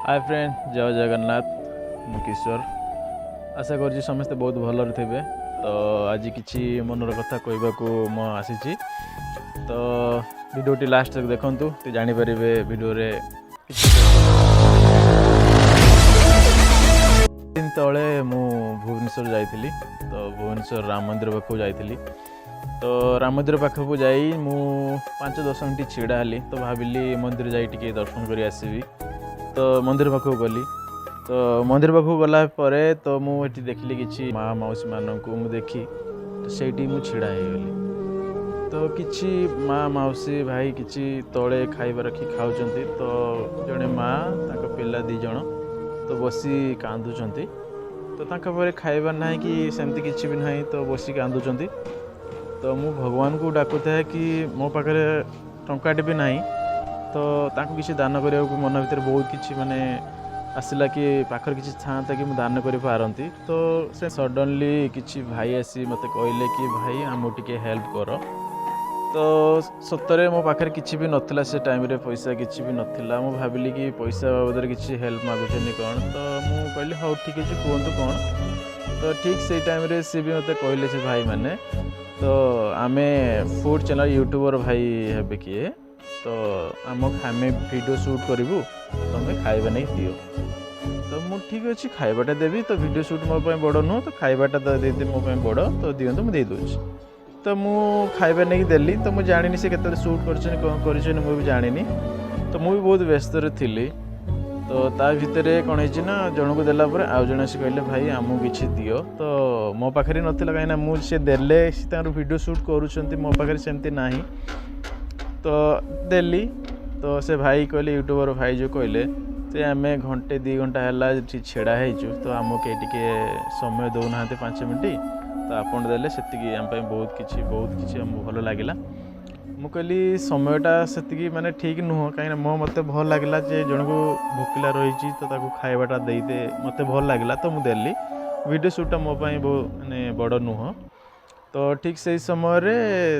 ହାଏ friend, ଜୟ ଜଗନ୍ନାଥ। ମୁଁ କିଶୋର। ଆଶା କରୁଛି ସମସ୍ତେ ବହୁତ ଭଲରେ ଥିବେ। ତ ଆଜି କିଛି ମନର କଥା କହିବାକୁ ମୁଁ ଆସିଛି। ତ ଭିଡ଼ିଓଟି ଲାଷ୍ଟ ତକ ଦେଖନ୍ତୁ, ତ ଜାଣିପାରିବେ ଭିଡ଼ିଓରେ। କିଛି ଦିନ ତଳେ ମୁଁ ଭୁବନେଶ୍ୱର ଯାଇଥିଲି। ତ ଭୁବନେଶ୍ୱର ରାମ ମନ୍ଦିର ପାଖକୁ ଯାଇଥିଲି। ତ ରାମ ମନ୍ଦିର ପାଖକୁ ଯାଇ ମୁଁ 5-10 ମିନିଟ୍ ଛିଡ଼ା ହେଲି। ତ ଭାବିଲି ମନ୍ଦିର ଯାଇ ଟିକେ ଦର୍ଶନ କରି ଆସିବି। ତ ମନ୍ଦିର ପାଖକୁ ଗଲି। ତ ମନ୍ଦିର ପାଖକୁ ଗଲା ପରେ ତ ମୁଁ ଏଠି ଦେଖିଲି କିଛି ମା ମାଉସୀମାନଙ୍କୁ ମୁଁ ଦେଖି ତ ସେଇଠି ମୁଁ ଛିଡ଼ା ହେଇଗଲି। ତ କିଛି ମା ମାଉସୀ ଭାଇ କିଛି ତଳେ ଖାଇବା ରଖି ଖାଉଛନ୍ତି। ତ ଜଣେ ମା, ତାଙ୍କ ପିଲା 2 ଜଣ ତ ବସି କାନ୍ଦୁଛନ୍ତି। ତ ତାଙ୍କ ପାଖରେ ଖାଇବା ନାହିଁ କି ସେମିତି କିଛି ବି ନାହିଁ, ତ ବସି କାନ୍ଦୁଛନ୍ତି। ତ ମୁଁ ଭଗବାନଙ୍କୁ ଡାକୁଥାଏ କି ମୋ ପାଖରେ ଟଙ୍କାଟେ ବି ନାହିଁ, ତ ତାଙ୍କୁ କିଛି ଦାନ କରିବାକୁ ମନ ଭିତରେ ବହୁତ କିଛି ମାନେ ଆସିଲା କି ପାଖରେ କିଛି ଥାଆନ୍ତା କି ମୁଁ ଦାନ କରିପାରନ୍ତି। ତ ସେ ସଡ଼ନଲି କିଛି ଭାଇ ଆସି ମୋତେ କହିଲେ କି ଭାଇ, ଆମକୁ ଟିକେ ହେଲ୍ପ କର। ତ ସତରେ ମୋ ପାଖରେ କିଛି ବି ନଥିଲା ସେ ଟାଇମ୍ରେ, ପଇସା କିଛି ବି ନଥିଲା। ମୁଁ ଭାବିଲି କି ପଇସା ବାବଦରେ କିଛି ହେଲ୍ପ ମାଗୁଛନ୍ତି କ'ଣ। ତ ମୁଁ କହିଲି, ହଉ ଠିକ୍ ଅଛି, କୁହନ୍ତୁ କ'ଣ। ତ ଠିକ୍ ସେଇ ଟାଇମ୍ରେ ସିଏ ବି ମୋତେ କହିଲେ, ସେ ଭାଇମାନେ, ତ ଆମେ ଫୁଡ଼୍ ଚ୍ୟାନେଲ୍ ୟୁଟ୍ୟୁବର୍ ଭାଇ ହେବେ କିଏ, ତ ଆମେ ଭିଡ଼ିଓ ସୁଟ୍ କରିବୁ, ତୁମେ ଖାଇବା ନେଇ ଦିଅ। ତ ମୁଁ ଠିକ୍ ଅଛି, ଖାଇବାଟା ଦେବି। ତ ଭିଡ଼ିଓ ସୁଟ୍ ମୋ ପାଇଁ ବଡ଼ ନୁହଁ, ତ ଖାଇବାଟା ତ ଦେଇଦେବି ମୋ ପାଇଁ ବଡ଼। ତ ଦିଅନ୍ତୁ, ମୁଁ ଦେଇଦେଉଛି। ତ ମୁଁ ଖାଇବା ନେଇକି ଦେଲି। ତ ମୁଁ ଜାଣିନି ସେ କେତେବେଳେ ସୁଟ୍ କରିଛନ୍ତି, କ'ଣ କରିଛନ୍ତି, ମୁଁ ବି ଜାଣିନି। ତ ମୁଁ ବି ବହୁତ ବ୍ୟସ୍ତରେ ଥିଲି। ତ ତା ଭିତରେ କ'ଣ ହେଇଛି ନା, ଜଣକୁ ଦେଲା ପରେ ଆଉ ଜଣେ ଆସି କହିଲେ, ଭାଇ, ଆମକୁ କିଛି ଦିଅ। ତ ମୋ ପାଖରେ ନଥିଲା, କାହିଁକିନା ମୁଁ ସେ ଦେଲେ, ସେ ତାଙ୍କର ଭିଡ଼ିଓ ସୁଟ୍ କରୁଛନ୍ତି, ମୋ ପାଖରେ ସେମିତି ନାହିଁ। ତ ଦେଲି। ତ ସେ ଭାଇ କହିଲେ, ୟୁଟ୍ୟୁବର ଭାଇ ଯେଉଁ କହିଲେ ଯେ ଆମେ ଘଣ୍ଟେ 2 ଘଣ୍ଟା ହେଲା ଏଠି ଛିଡ଼ା ହେଇଛୁ, ତ ଆମକୁ କେହି ଟିକେ ସମୟ ଦେଉନାହାନ୍ତି 5 ମିନିଟ୍। ତ ଆପଣ ଦେଲେ, ସେତିକି ଆମ ପାଇଁ ବହୁତ କିଛି, ବହୁତ କିଛି ଆମକୁ ଭଲ ଲାଗିଲା। ମୁଁ କହିଲି ସମୟଟା ସେତିକି ମାନେ ଠିକ୍ ନୁହଁ, କାହିଁକିନା ମୋତେ ଭଲ ଲାଗିଲା ଯେ ଜଣକୁ ଭୋକିଲା ରହିଛି, ତ ତାକୁ ଖାଇବାଟା ଦେଇଦେ, ମୋତେ ଭଲ ଲାଗିଲା, ତ ମୁଁ ଦେଲି। ଭିଡ଼ିଓ ସୁଟ୍ଟା ମୋ ପାଇଁ ବହୁତ ମାନେ ବଡ଼ ନୁହଁ। ତ ଠିକ୍ ସେଇ ସମୟରେ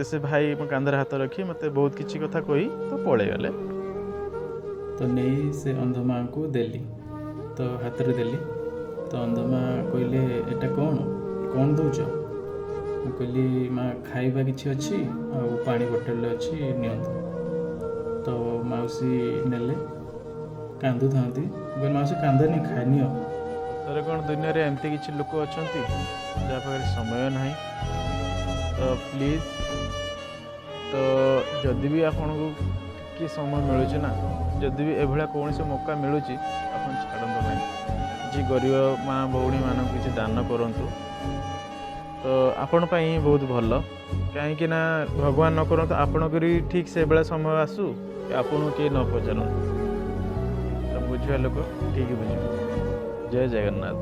ସେ ଭାଇ ମୋ କାନ୍ଧରେ ହାତ ରଖି ମୋତେ ବହୁତ କିଛି କଥା କହି ତ ପଳେଇଗଲେ। ତ ନେଇ ସେ ଅନ୍ଧ ମାଆଙ୍କୁ ଦେଲି, ତ ହାତରେ ଦେଲି। ତ ଅନ୍ଧ ମା କହିଲେ, ଏଇଟା କ'ଣ? କ'ଣ ଦେଉଛ? ମୁଁ କହିଲି, ମା, ଖାଇବା କିଛି ଅଛି ଆଉ ପାଣି ବୋଟଲରେ ଅଛି, ନିଅନ୍ତୁ। ତ ମାଉସୀ ନେଲେ, କାନ୍ଦୁଥାନ୍ତି। ମୁଁ କହିଲି, ମାଉସୀ, କାନ୍ଦନି, ଖାଇ ନିଅ। ସତରେ କ'ଣ ଦୁନିଆରେ ଏମିତି କିଛି ଲୋକ ଅଛନ୍ତି ଯାହା ପାଖରେ ସମୟ ନାହିଁ? ତ ପ୍ଲିଜ୍, ତ ଯଦି ବି ଆପଣଙ୍କୁ ଟିକେ ସମୟ ମିଳୁଛି ନା, ଯଦି ବି ଏଭଳିଆ କୌଣସି ମୌକା ମିଳୁଛି, ଆପଣ ଛାଡ଼ନ୍ତୁ ନାହିଁ। କିଛି ଗରିବ ମା ଭଉଣୀମାନଙ୍କୁ କିଛି ଦାନ କରନ୍ତୁ। ତ ଆପଣ ପାଇଁ ହିଁ ବହୁତ ଭଲ, କାହିଁକି ନା ଭଗବାନ ନ କରନ୍ତୁ ଆପଣଙ୍କର ବି ଠିକ୍ ସେଇଭଳିଆ ସମୟ ଆସୁ କି ଆପଣଙ୍କୁ କେହି ନ ପଚାରନ୍ତୁ। ତ ବୁଝିବା ଲୋକ ଠିକ୍ ବୁଝିବେ। ଜୟ ଜଗନ୍ନାଥ।